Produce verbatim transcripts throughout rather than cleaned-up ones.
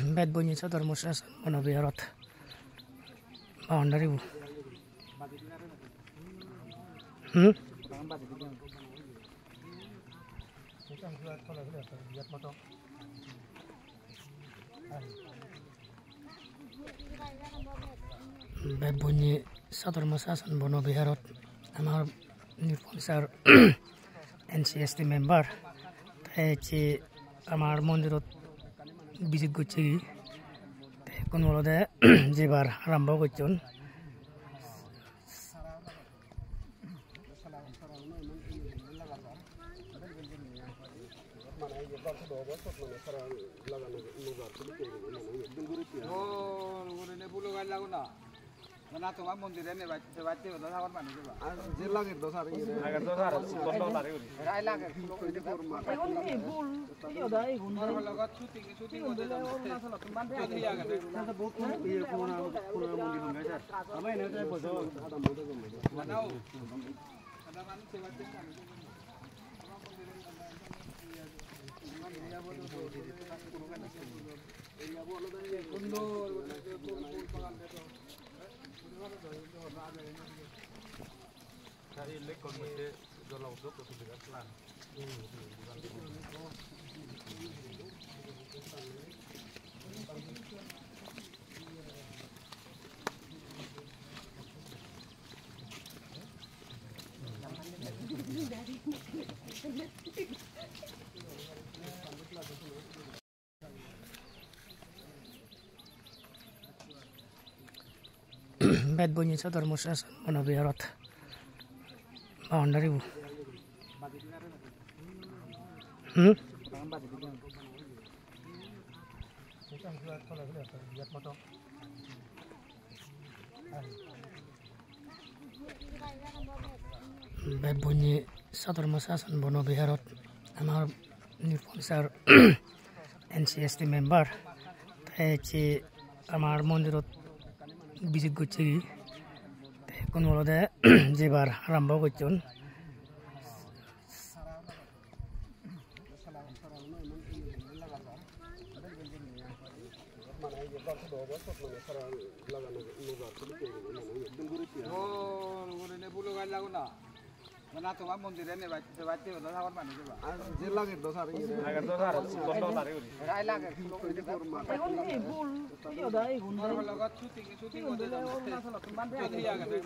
Betbonyi Sadharma Sasana Bono Biharot boundary bo. Hmm? Betbonyi Sadharma Sasana Bono Biharot amar Nirupam sir N C S T member, te ecche amar mondirot visit gocchegi, te ekkun olode jebar arambo gocchon. Dol gurinei phulo gaj lago na. Bana toma mondire nebatte, sebatte odo sagor manuj eba. Ar je lager do sar ire. Lager do sar, bondo sar ire. Rai lager. Egun hi phul? Hi hoda egun? Bor logot shooting, shooting ode jam. Arunachalot man de. Jodi age de. Iye purona, purona mondir hon gai sir. Aba ene te bojo. Banao. Betbonyi Sadharma Sasana Bono Biharot boundary bo. Hmm? Betbonyi Sadharma Sasana Bono Biharot amar Nirupam sir N C S T member, te ecche amar mondirot visit gocchegi, te ekkun olode jebar arambo gocchon. Dol gurinei phulo gaj lago na. Bana toma mondire nebatte, sebatte odo sagor manuj eba. Ar je lager do sar ire. Lager do sar, bondo sar ire. Rai lager. Egun hi phul? Hi hoda egun? Bor logot shooting, shooting ode jam. Arunachalot man de. Jodi age de.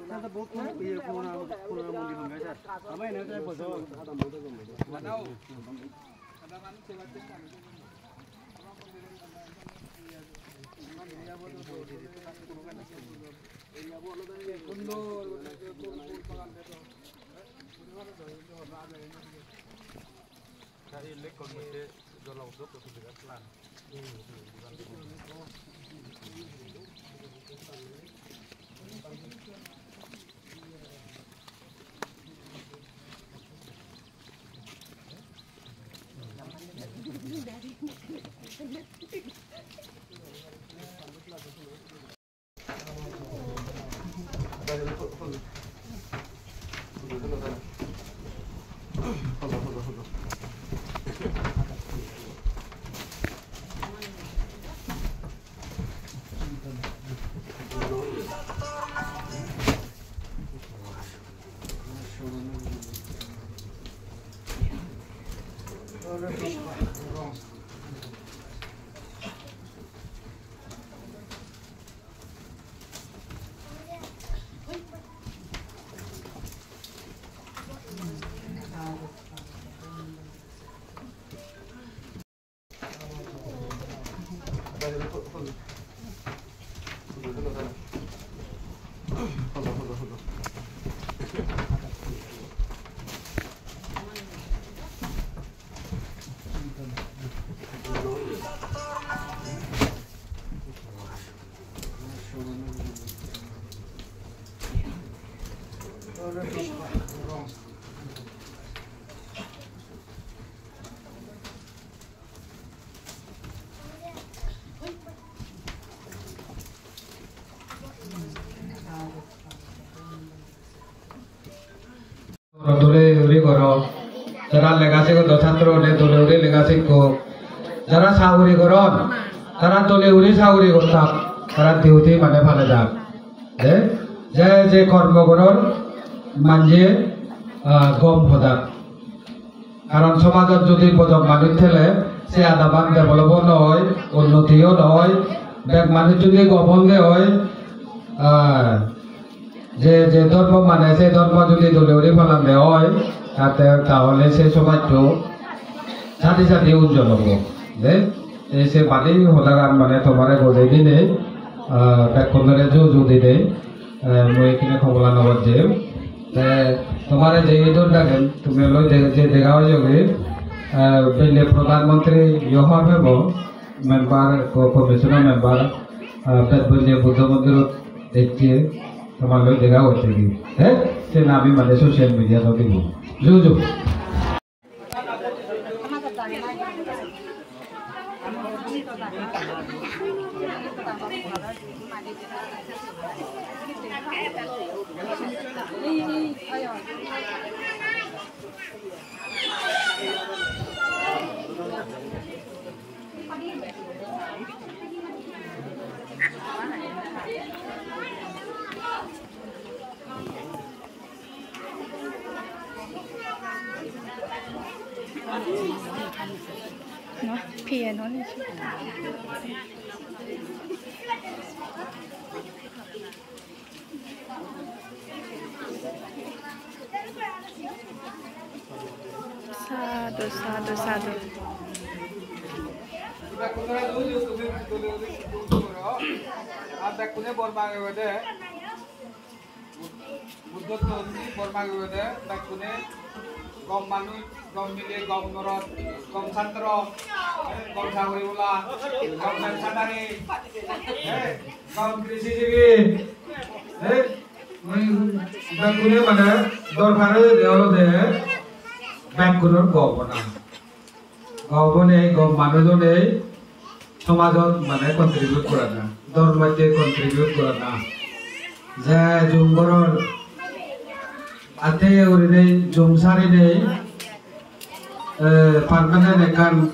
Iye purona, purona mondir hon gai sir. Aba ene te bojo. Banao. Dole guri goro. Jara lega sigodon satro une dole guri lega sikko. Jara saguri goron, Tara dole guri saguri gottak, tara duty mane paledak. De, je je kormo goron manje, ah, gom hodak. Karon somajot jodi bojong manuj thele, se adaman develop-o noi, unnoti-o noi, bek manuj jodi gom onde oi, ah, je je dhormo mane se dhormo jodi dole guri palande oi, tate tahole se somajcho sadi sadi ujjol obo. De, ei se badi hodagan mane tomare gojei dinei, ah, bekkunore ju ju dinei, eh, mui ekkene Kamalanagar jem. Te tomare je idor dagem, tumi loi de-, je dega oiyoge, eh, belle Pradhan Mantri yo hor pebo, member, co-, commissioner member, eh, Betbonye Buddho Mondirot ecche, tomar loi dega oiyoge. He? Sen ami mane social media-t dibo. Ju ju. No, piano ni. Sadhu, sadhu, sadhu. Ar bekkune bor magebe de. Buddho tun bor magebe de, bekkune gom manuj, gom mile, gom morot, gom satro, gom sagori bola, gom bebsadari, eh, gom krisijibi, eh, oi bekkune mane dorkar oyede olode bekkunor gom ona. Gom onei, gom manuj onei, somajot mane contribute gorana, dhormotte contribute gorana. Je jum goron, atte gurinei jum sarinei, eh, permanent ekkan,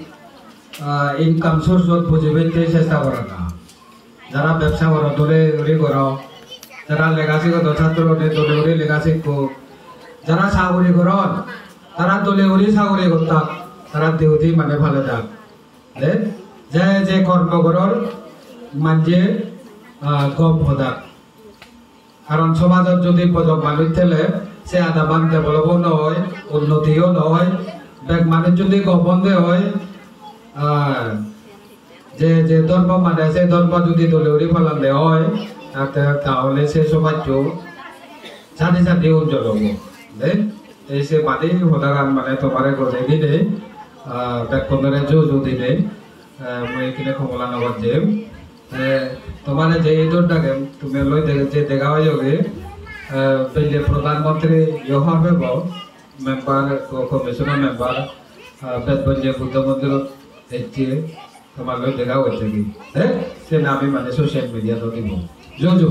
ah, income source-ot bujibatte chesta gorana. Jara bebsa goron, dole guri goron. Jara lega sigodon, satro gune dole guri lega sikko. Jara saguri goron, tara dole guri saguri gottak, tara duty mane paledak. De, je je kormo goron, manje, ah, gom hodak. Karon somajot jodi bojong manuj thele, se adaman develop-o noi, unnoti-o noi. Bek manuj jodi gom onde oi, ah, je je dhormo mane se dhormo jodi dole guri palande oi, tate tahole se somajcho sadi sadi ujjol obo. De, ei se badi hodagan mane tomare gojei dinei, ah, bekkunore ju ju dinei, eh, mui ekkene Kamalanagar jem. Eh, tomare je idor dagem, tumi loi de-, je dega oiyoge, eh, belle Pradhan Mantri yo hor pebo, member, co-, commissioner member, eh, Betbonye Buddho Mondirot ecche, tomar loi dega oiyoge. Eh, sen ami mane social media-t dibo. Ju ju.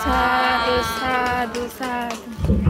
Sadhu, sadhu, sadhu.